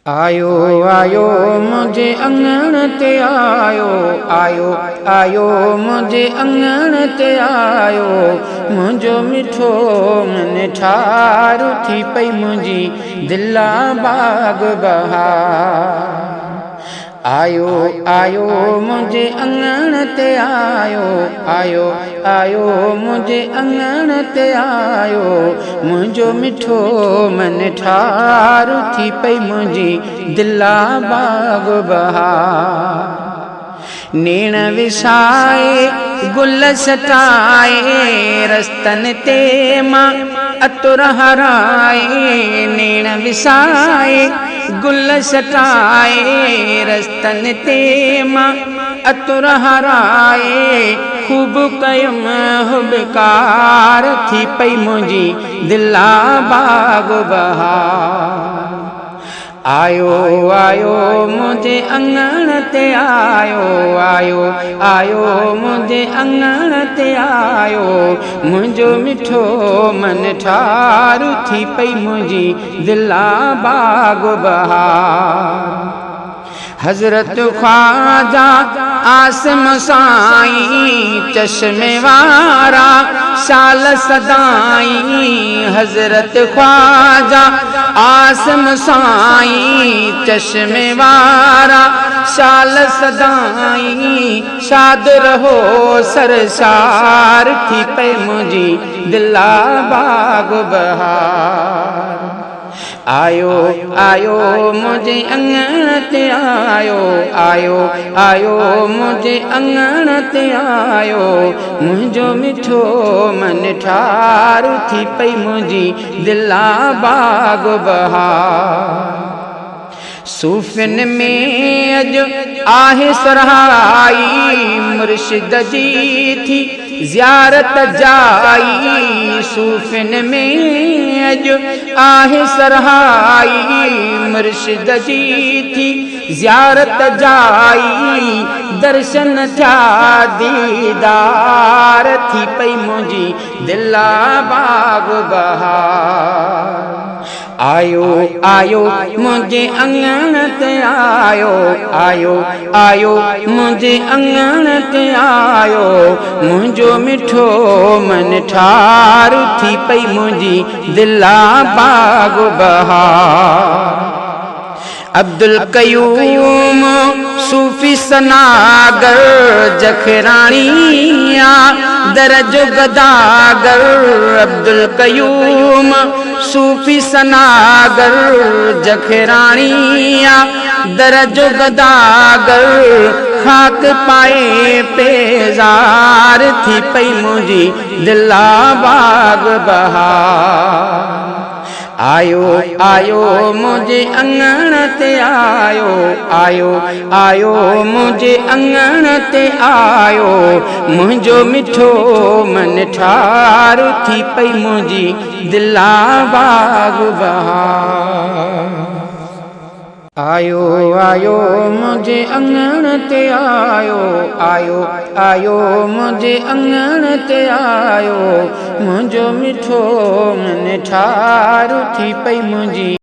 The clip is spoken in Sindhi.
آيو آيو منهنجي اڱڻ تي آيو، آيو آيو منهنجي اڱڻ تي آيو، منهنجو مٺو منٺار ٿي پئي منهنجي دل آ باغ بهار. آيو آيو منهنجي اڱڻ تي آيو، آيو آيو منهنجي اڱڻ تي آيو، منهنجو مٺو منٺار ٿي پئي منهنجي دل آ باغ بهار. نيڻ وسائي گل سٽائي رستن تي مان عطر هرائي، نيڻ وسائي گل سٽائي رستن تي مان عطر هرائي، خوب ڪيم هٻڪار ٿي پئي منهنجي دل آ باغ بهار. آيو آيو منهنجي اڱڻ تي آيو، آيو آيو منهنجي اڱڻ تي آيو، منهنجو مٺو منٺار ٿي پئي منهنجي دل آ باغ بهار. حضرت خواجه عاصم سائين چشمي وارا شال سدائين، حضرت خواجه عاصم سائين چشمي وارا شال سدائين، شاد رهو سرشار ٿي پئي منهنجي دل آ باغ بهار. آيو آيو منهنجي اڱڻ تي آيو، آيو آيو منهنجي اڱڻ تي آيو، منهنجو مٺو منٺار ٿي پئي منهنجي دل آ باغ بهار. صوفين ۾ اڄ آهي سرهائي، مرشد جي ٿي زيارت جائي، صوفين ۾ اڄ آهي سرهائي، مرشد جي ٿي زيارت جائي، درشن ٿيا ديدار ٿي پئي منهنجي دل آ باغ بهار. آيو آيو منهنجي اڱڻ تي آيو، آيو آيو منهنجي اڱڻ تي آيو، منهنجو مٺو منٺار ٿي پئي منهنجي دل آ باغ بهار. عبدالقيوم صوفي ثناگر جکراڻي آ در جو گداگر، عبدالقيوم صوفي ثناگر جکراڻي آ در جو گداگر، خاڪ پائي پيزار ٿي پئي منهنجي دل آ باغ بهار. آيو آيو منهنجي اڱڻ تي آيو، آيو آيو منهنجي اڱڻ تي آيو، منهنجو مٺو منٺار ٿي پئي منهنجي دل آ باغ بهار. آيو آيو منهنجي اڱڻ تي آيو، آيو آيو منهنجي اڱڻ تي آيو، منهنجو مٺو منٺار ٿي پئي منهنجي.